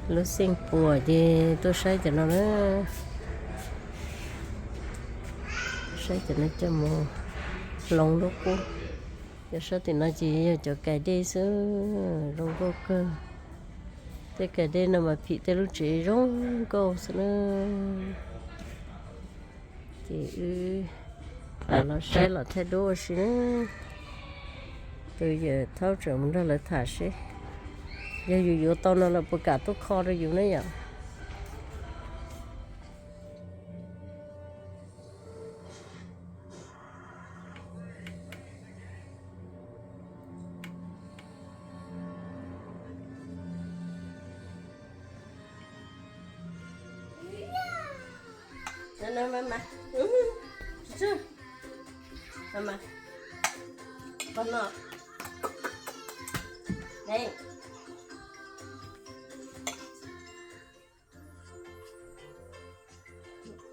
Lub xeej puas ces tuaj saib cov no na. Saib cov no coj mus hloov lub qub. Cov sab tim no ces yog cov kais dej xwb, zoo nkauj kawg. Tej kais dej no mas phim tej lub tsev zoo nkauj xwb na. Ces wb lam los saib los thaij duab ua si na. Tus yawm thaub tseem mus nrog lawv tham seb yog yus yuav tau no lawm puas kam tuaj kho rau yus na yom.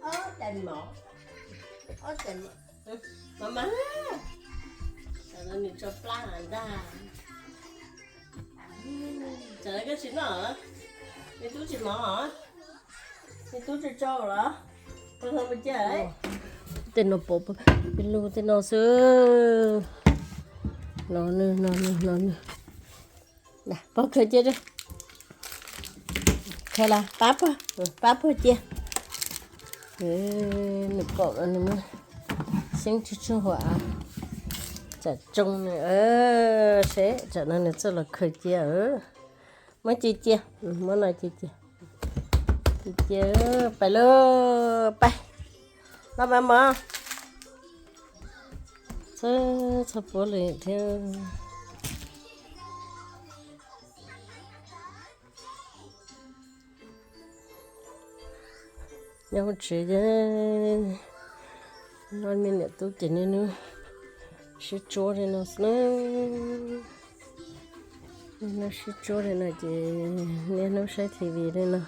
Ob tais mov, ob tais mov, mas mas, tam no nws tso plab ntag. Tam no koj tsis noj, me tub tsis mov, me tub tsis tso los, tej no pom, tej lub tej no xwb. No nws, no nws, no nws. Pog khaws cia, khaws los pab pog, pab pog cia. Nws pom nws muab xeeb tsug tsug huam, tsam tsoo nws, seb tsam no nws txawj los khaws cia. Muab cia cia, muab no cia cia. Cia cia, pais lauj, pais. Los mas mov. Txhob, txhob puab li thiab. Nyob hauv tsev ces, noj me niam tub ces niaj hnub sib tsuab li no xwb na. Niaj hnub sib tsuab li no ces niaj hnub saib T V li no.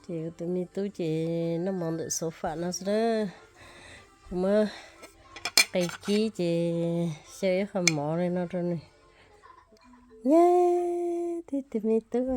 Ces kuv tus me tub ces noj mov ntawm sofa no xwb na. Kuv muab qe kib ces xyaw ib qho mov li no rau nws. Yej, tib tus me tub.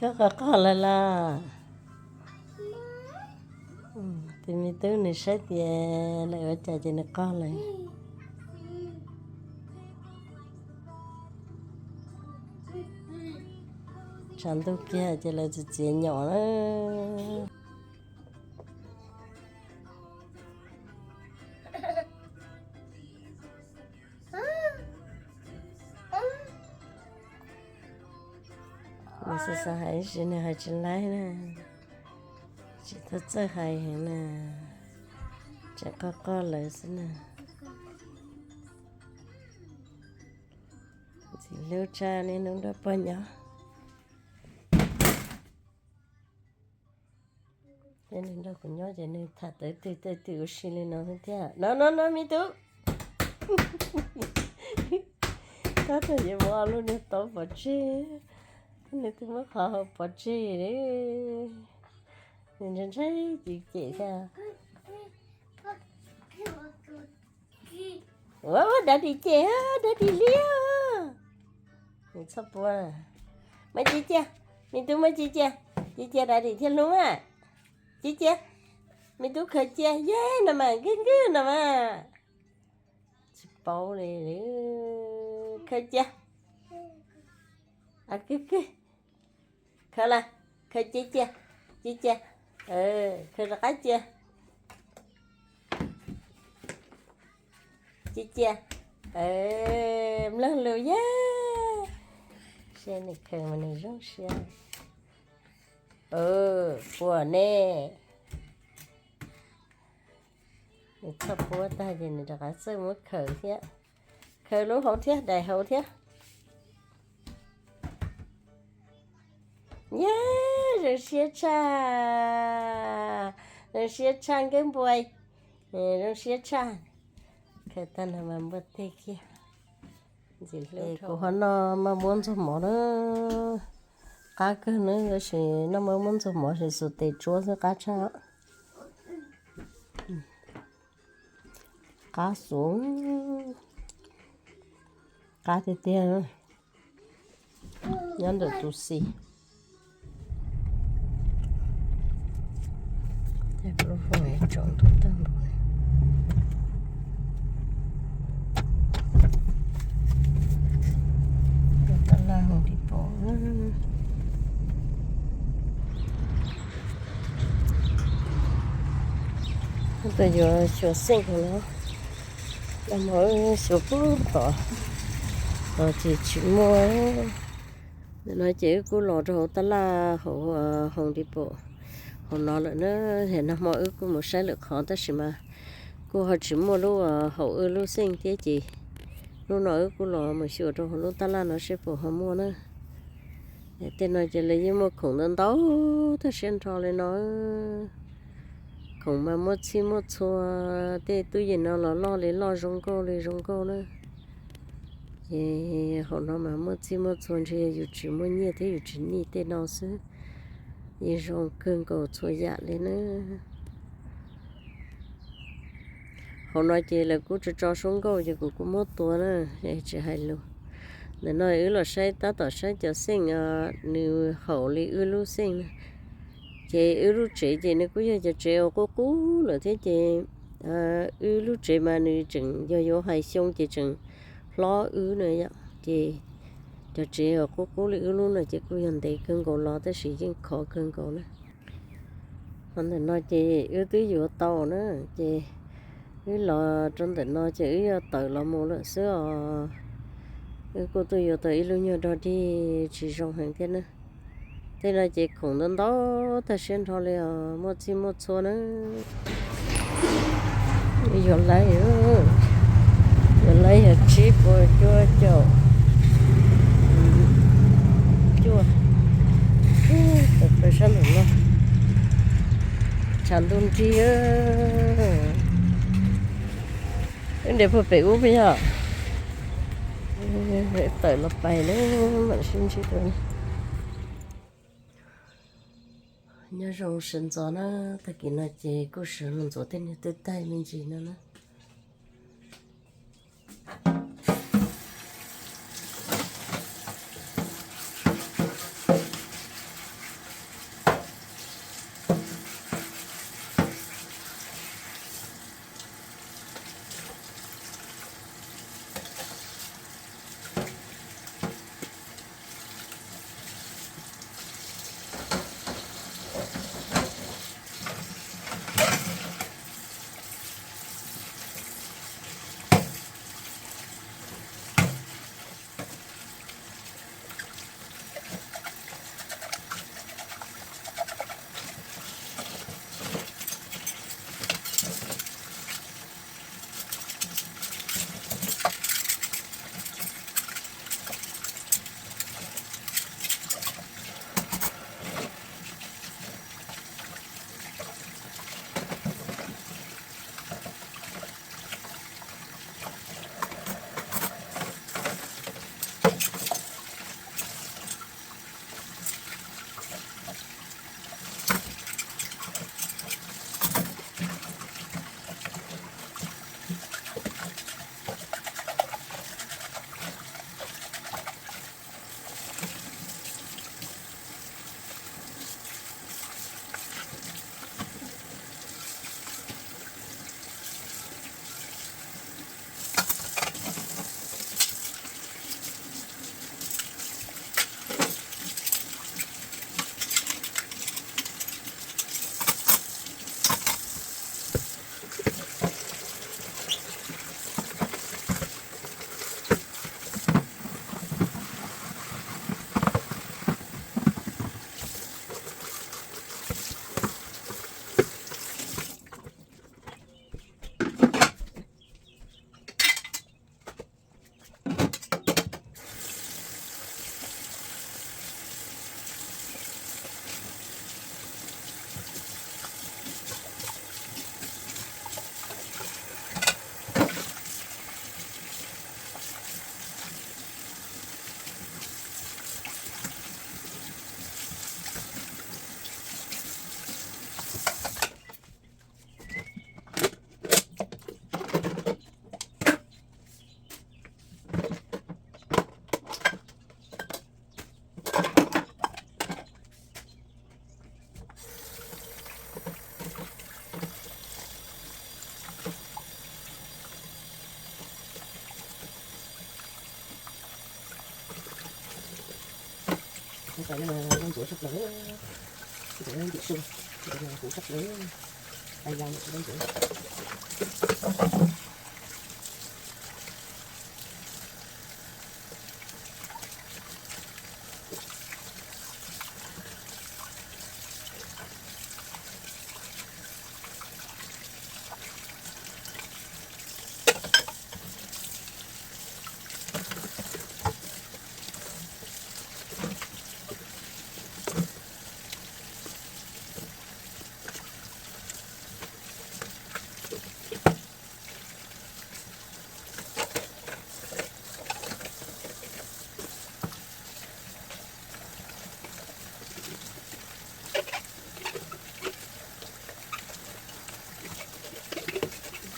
Koj qog qog lawm los? Tus me tub nws saib tias lawv ua cas ces nws qog lawm. Tshav ntuj kiag ces lawv txiav txiav nyom na. Nws xav xav hais ib sim nws hais tsis laib na, tsis tau txawj hais heev na, tseem qog qog lawv xwb na. Ntxim hlub tshaj niaj hnub nrog pog nyob. Ces nws nrog kuv nyob ces nws tham tawv twg tawj twg ua si li no thiab. No no no me tub, tab tom yuav mus ua lub niag tau pov tseg, nws twb muab qhov hau pov tseg li. Nws ntshai ntshai cem cem thiab. Ua, Daddy cem, Daddy liab. Nws txhob puab. Mas cia cia, me tub mas cia cia, cia cia Daddy thiaj hlub mas. Cia cia, me tub khaws cia, yej no mas nkig nkig no mas. Tsis paub li, khaws cia. Khaws, khaws, khaws cia cia, cia cia, khaws rov qab cia. Cia cia, mloog lus yej. Saib nws khaws mas nws zoo siab. Puas ne? Nws txhob puab tag ces nws rov qab txawj muab khaws thiab. Khaws lub hauv thiab, daim hauv thiab. Yej, zoo siab tshaj, zoo siab tshaj nkawj npua. Zoo siab tshaj. Khaws tag no mas npua teg kiag. Kuv ho noj maj muab ntxuag mov na. Qab kawg na, tab sis noj maj muab ntxuag mov sis xuas tes tsuab xwb qab tshaj. Qab xuv, qab tiag tiag. Nyob ntawm tus xis. Lub foom tsaus ntuj tag npaum li. Tab laj hoom li pom. Tab tom yuav xyuas xeej no. Nag hmo wb xyuas puag tom no ces tsis muaj. Nim no ces wb kuj los rau hauv tab laj hauv Home Depot hauv no lawm na. Nag hmo wb kuj mus saib lwm qhov tab sis mas kuj ho tsis muaj lub haum wb lub xeej thiab ces hnub no wb kuj los mus xyuas rau hauv lub tab laj no seb puas ho muaj na. Tej no ces lawv yeej muaj khoom ntau ntau tag siab nrho li no. Khoom mas muaj txhij muaj txhua, tej tub yees no los loj li loj zoo nkauj li zoo nkauj na. Ces hauv no mas muaj txhij muaj txhua, ntshe yog yus tsis muaj nyiaj thiab yus tsis nij tej no xwb. Yeej zoo kawg nkaus txhua yam li na. Hauv no ces lawv kuj tso tso suab nkauj ces kuv kuj muab tua na, tsis hais lus. Ntawm no wb los saib tab tom saib cov xeej nws haum li wb lub xeej na. Ces wb lub tsev ces nws kuj yog cov tsev uas qub qub lawm thiab ces wb lub tsev mas nws tseem yog yuav hais xyoo ces tseem hlob wb na yom. Ces cov tsev uas qub qub li wb lub no ces kuj yog ntev kawg nkaus los tab sis yeej khov kawg nkaus na. Qhov ntawm no ces wb twb yuav tau na, ces wb los rau ntawm no ces wb yuav tawm los mus lawm xwb os. Wb kuj twb yuav tau ib lub nyuag dog dig tsis zoo heev thiab na. Tej no ces khoom ntau ntau tag siab nrho li os, muaj txhij muaj txhua na. Yuav laib, yuav laib yog tsib puas cuaj caum cuaj. Tawm plaws sab nraum no, tshav ntuj nrig. Wb nres puag pem ub puas yog? Tawm los pais na, mam sib ntsib dua. Nyob zoo sawv ntxov na, tag kis no ces kuj sawv los ntxuav tej niag twb taig me ntsis no na. Ntxuav tshaj plaws, ntxuav ntim su, ntxuav kuv tshaj plaws, tais yas ntxuav.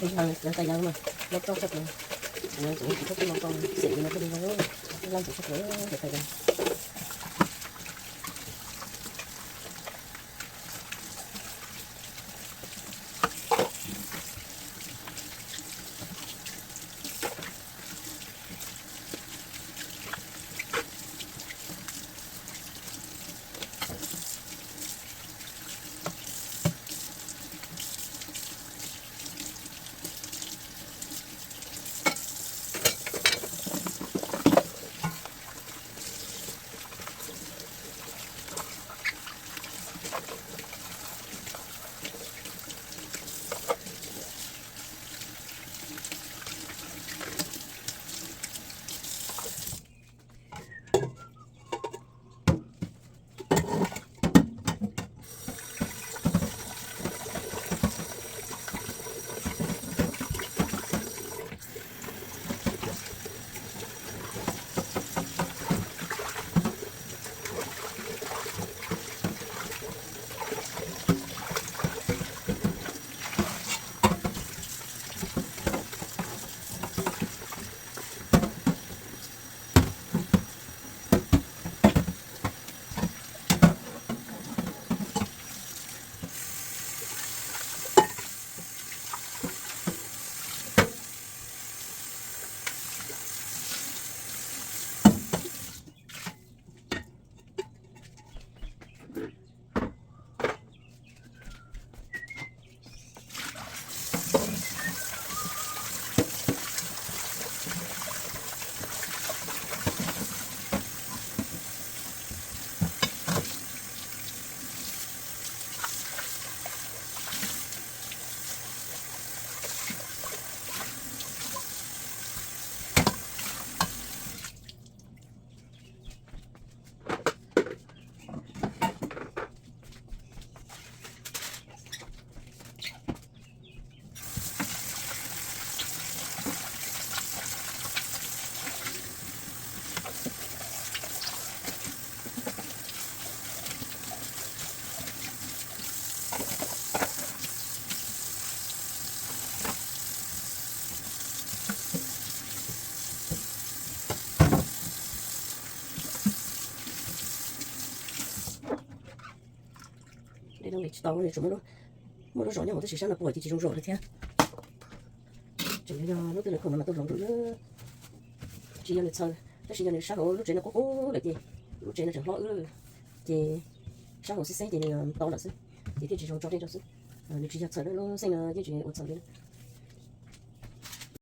Tais yas no, no roj tshaj plaws, no kuv tsis txhob pub no roj xim no thiaj li zoo, laj ntxuav tshaj plaws tais yas. Dej no tsis tau, tsuas muaj lub zom nyob hauv tab sis sab no puag ces tsis zoo zom li thiab. Tseem yog lub twg lawv khoom no mas tuaj hloov rau, tsis yog nws txhaws, tab sis yog nws sab hauv lub tsev no qub qub lawm ces lub tsev no tseem hlob wb, ces sab hauv xib xeb ces nws tau lawm xwb, ces thiaj tsis zoo tso dej rau xwb. Nws tsis yog txhaws, lub xeej no yeej tsis ua txhaws li.